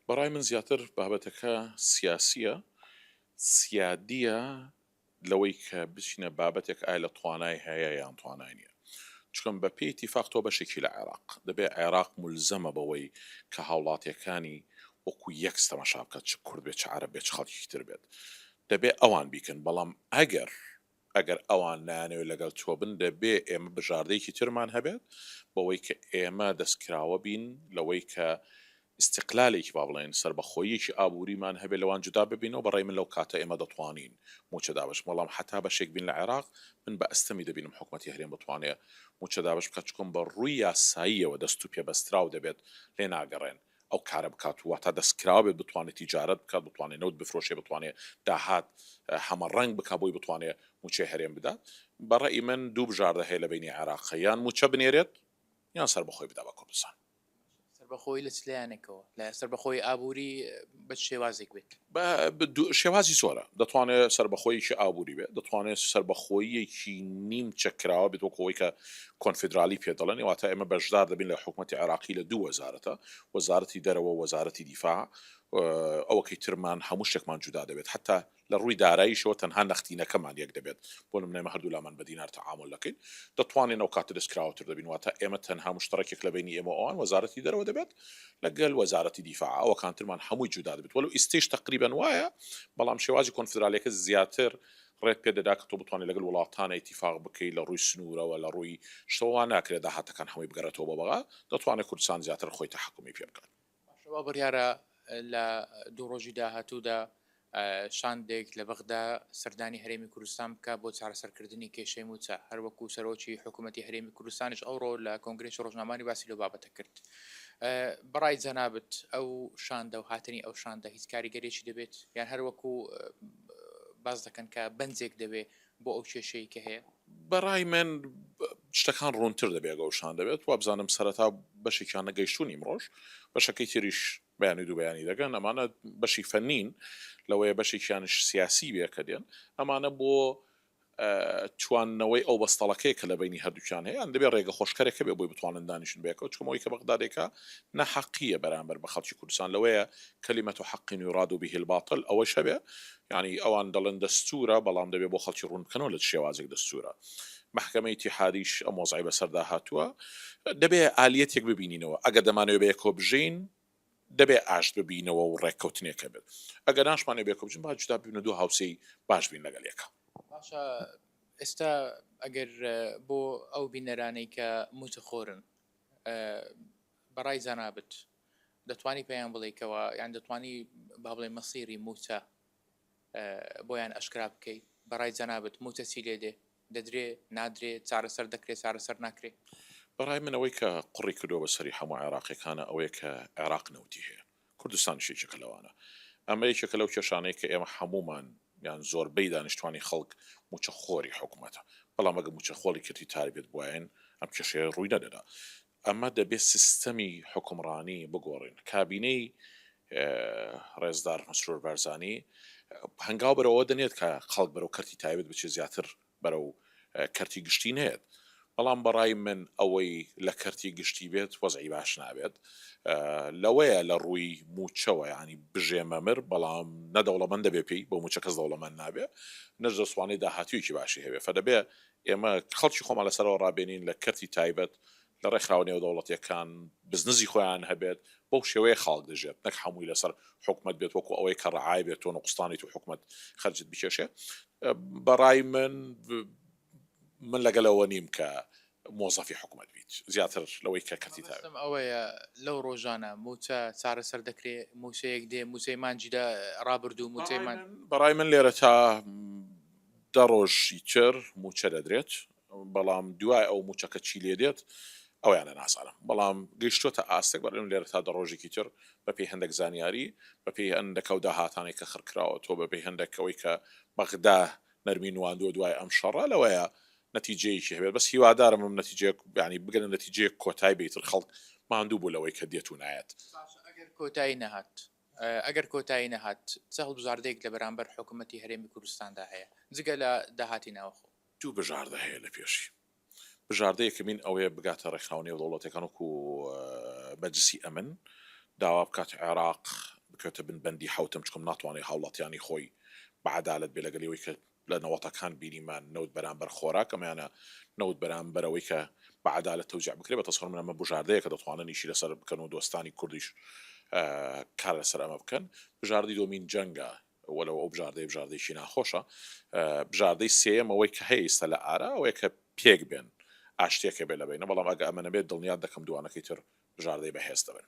بەڕای من زیاتر بابەتەکە سیاسییە، سیادییە لەوەی کە بچینە بابەتێک ئایا لە توانای هەیە یان توانای نییە. چونکە بە پێی ئیتیفاق تۆ بەشێکی لە عێراق، دەبێ عێراق مولزەمە بەوەی کە هاوڵاتیەکانی وەکو یەک تەماشا بکات چ کورد بێت چ عەرەب بێت چ خەڵکێکی تر بێت. دەبێ ئەوان بیکەن، بەڵام ئەگەر ئەگەر ئەوان نایانەوێت لەگەڵ تۆ بن دەبێ ئێمە بژاردەیەکی ترمان هەبێت بەوەی کە ئێمە دەستکراوە بین لەوەی کە ئیستیقلالێکی با بڵێین سەربەخۆییەکی ئابووریمان هەبێت لەوان جودا ببینەوە بەڕای من لەو کاتە ئێمە دەتوانین مووچە دابەش بەڵام حەتا بەشێک بین لە عێراق من بە ئەستەمی دەبینم حکومەتی هەرێم بتوانێ مووچە دابەش بکات چکۆم بە ڕووی یاساییەوە دەست و پێ بەستراو دەبێت لێ ناگەڕێن ئەو کارە بکات و واتا دەستکراوە بێت بتوانێت تیجارەت بکات بتوانێت نەوت بفرۆشێ بتوانێت داهات هەمەڕەنگ بکات بۆی بتوانێت مووچەی هەرێم بدات بە ڕەئی من دوو بژاردە هەیە لە بەینی عێراق یان مووچە بنێرێت یان سەربەخۆی بدا بە کوردستان. سەربەخۆیی لە چ لایەنێکەوە؟ لە سەربەخۆیی ئابووری بە چ شێوازێک بێت؟ بە شێوازی زۆرە، دەتوانێت سەربەخۆیەکی ئابووری بێت، دەتوانێت سەربەخۆییەکی نیمچە کراوە بێت وەکو ئەوەی کە کۆنفیدرالی پێ دەڵێن، واتە ئێمە بەشدار دەبین لە حکومەتی عێراقی لە دوو وەزارەتە، وەزارەتی دەرەوە و وەزارەتی دیفاع، ئەوەکەی ترمان هەموو شتێکمان جودا دەبێت، حەتا لە ڕووی داراییشەوە تەنها نەختینەکەمان یەک دەبێت، بۆ نمونە ئێمە هەردوولامان بە دینار تەعامول دەکەین، دەتوانین ئەو کاتە دەستکراوەتر دەبین، واتە ئێمە تەنها موشتەڕەکێک لە بەینی ئێمە و ئەوان وەزارەتی دەرەوە دەبێت لەگەل وەزارەتی دیفاع، ئەوەکانترمان هەمووی جودا دەبێت، وەلو ئیستەیش تەقریبەن وایە، بەڵام شێوازی کۆنفدرالیەکە زیاتر ڕێت پێ دەدا کە تۆ بتوانیت لەگەل وڵاتانە ئیتیفاق بکەیت لە ڕووی سنوورەوە، لە ڕووی شتەوە وا ناکرێت داهاتەکان هەمووی بگەڕێتەوە بۆ بەغا، دەتوانێت کوردستان زیاتر خۆی تەحەکومی پێ بکات. باشە وا بڕیارە لە دوو ڕۆژی داهاتوودا شاندێک لە بەغدا سەردانی هەرێمی کوردستان بکا بۆ چارەسەرکردنی کێشەی مووچە، هەروەکو سەرۆکی حکوومەتی هەرێمی کوردستانیش ئەوڕۆ لە کۆنگرێکی ڕۆژنامەوانی باسی لەو بابەتە کرد. بەڕای جەنابت ئەو شاندە و هاتنی ئەو شاندە هیچ کاریگەریی دەبێت یان هەروەکو باس دەکەن کە بەنجێک دەبێ بۆ ئەو کێشەی کە هەیە؟ بەڕای من شتەکان ڕوونتر دەبێت ئەگەر شان دەبێت وابزانم سەرەتا بەشێکیان نەگەیشتوون ئیمڕۆژ بەشەکەی تریش بەیانی دوو بەیانی دەگەن ئەمانە بەشی فەنین لەوەیە بەشێکیانش سیاسی بێ کە دێن ئەمانە بۆ تواندنەوەی ئەو بەستەڵەکەیە کە لە بەینی هەردووکیان هەیە یان دەبێ ڕێگە خۆشکەرێک هەبێ بۆی بتوانن دانیشن بەیەکەوە چونکە ئەوەی کە بەغدا دەیکا ناحەقییە بەرامبەر بە خەڵکی کوردستان لەوەیە کلمە حق یراد به الباطل ئەوەش هەبێ یانی ئەوان دەڵێن دەستوورە بەڵام دەبێ بۆ خەڵکی ڕوون بکەنەوە لە چ شێوازێک دەستوورە مەحکەمەی ئیتیحادیش ئەم وەزعەی بەسەردا هاتووە دەبێ ئالیەتێک ببینینەوە ئەگەر دەمانەوێ بەیەکەوە بژین دەبێ ئاشت ببینەوە و ڕێککەوتنێک هەبێت ئەگەر ناشمانەوێ بەیەکەوە بژین با جودا ببین و دوو هاوسێی باش بین لەگەڵ یەکا. باشە ئێستا ئەگەر بۆ ئەو بینەرانەی کە مووچەخۆرن بەڕای جەنابت دەتوانی پێیان بڵێی کەوا یان دەتوانی با بڵێ مەسیری مووچە بۆیان ئەشکرا بکەی بەڕای جەنابت مووچە چی لێ دێ دەدرێ نادرێ چارەسەر دەکرێ چارەسەر ناکرێ؟ بەڕای من ئەوەی کە قوڕی کردووە بە سەری هەموو عێراقیەکانە ئەوەیە کە عێراق نەوتی هەیە کوردستانیش یەکێکە لەوانە ئەمە یەکێکە لەو کێشانەی کە ئێمە هەموومان یان زۆربەی دانیشتوانی خەڵک مووچە خۆری حکومەتە بەڵام ئەگەر مووچە خۆڵی کەرتی تایبەت بوایەن ئەم کێشەیە ڕووی نەدەدا ئەمە دەبێ سیستەمی حوکمڕانی بگۆڕین. کابینەی ڕێزدار مەسرور بارزانی هەنگاو بەرەو ئەوە دەنێت کە خەڵک بەرەو کەرتی تایبەت بچێت زیاتر بەرەو کەرتی گشتی نەیەت. بەڵام بەڕای من ئەوەی لە کەرتی گشتی بێت وەزعی باش نابێت. لەوەیە لە ڕووی مووچەوە یانی بژێ مەمر بەڵام نە دەوڵەمەند دەبێ پێی، بۆ مووچە کەس دەوڵەمەند نابێ، نەش دەتوانێ داهاتوویەکی باشی هەبێ. فەدەبێ ئێمە خەڵکی خۆمان لەسەرەوە ڕابێنین لە کەرتی تایبەت، لە ڕێکخراوە نێودەوڵەتیەکان بزنزی خۆیان هەبێت، بەو شێوەیە خەڵک دەژێت نەک هەمووی لەسەر حکومەت بێت وەکو ئەوەی کە ڕەعای بێت تۆ نوقستانیت و حکومەت خەرجت بکێشێ. بەڕای من من لەگەل ئەوە نیم کە مۆزەفی حکومەت بیت زیاتر لەوەی کە کەرتی تایبەت. مەبەستم ئەوەیە لەو ڕۆژانە مووچە چارەسەر دەکرێ، مووچەیەک دێ، مووچەی مانگی ڕابردوو، مووچەی مانگ. بەڕای من لێرە تا دە ڕۆژی تر مووچە دەدرێت، بەڵام دوای ئەو مووچەکە چی لێ دێت ئەویانە نازانم، بەڵام گەیشتۆتە ئاستێک بەڵێم لێرە تا دە ڕۆژێکی تر بەپێی هەندێک زانیاری، بەپێی هەندێک ئەو داهاتانەی کە خڕکراوەتەوە، بەپێی هەندێک ئەوەی کە بەغدا نەرمی نواندووە دوای ئەم شەڕە لەوەیە نەتیجەیەکی هەبێت، بەس هیوادارم ئەم نەتیجەیە یانی بگەنە نەتیجەیەک کۆتای بێ ئیتر خەڵک ماندوو بوو لەوەی کە دێت و نایەت. باشە ئەگەر کۆتایی نەهات ئەگەر کۆتایی نەهات چ هەڵبژاردەیەک لە بەرامبەر حکومەتی هەرێمی کوردستاندا هەیە جگە لە داهاتی ناوەخۆ؟ دوو بژاردە هەیە لە پێشی. بژاردە یەکەمین ئەوەیە بگاتە ڕێکخراوە نێودەوڵەتیەکان وەکو مەجلسی ئەمن داوا بکات عێراق. بکەوێتە بن بەندی حەوتەم چکم ناتوانێت هاوڵاتیانی خۆی بە عەدالەت بێ لەگەڵ ئەوەی کە لە نەوەتەکان بینیمان نەوت بەرامبەر خۆراک ئەمەیانە نەوت بەرامبەر ئەوەی کە بە عەدالەت تەوزیع بکرێت بە تەسەور من ئەمە بژاردەیە کە دەتوانن ئیشی لەسەر بکەن و دۆستانی کوردیش کار لەسەر ئەمە بکەن بژاردەی دۆمین جەنگە وەلەو ئەو بژاردەیە بژاردەیەکی ناخۆشە بژاردەی سێیەم ئەوەی کە هەیە ئیستا لە ئارا ئەوەیە کە پێک بێن ئاشتیەکە بێ لە بینە بەڵام ئەگە ئەمە نەبێت دڵنیات دەکەم دوانەکەی تر بژاردەی بەهێز دەبن.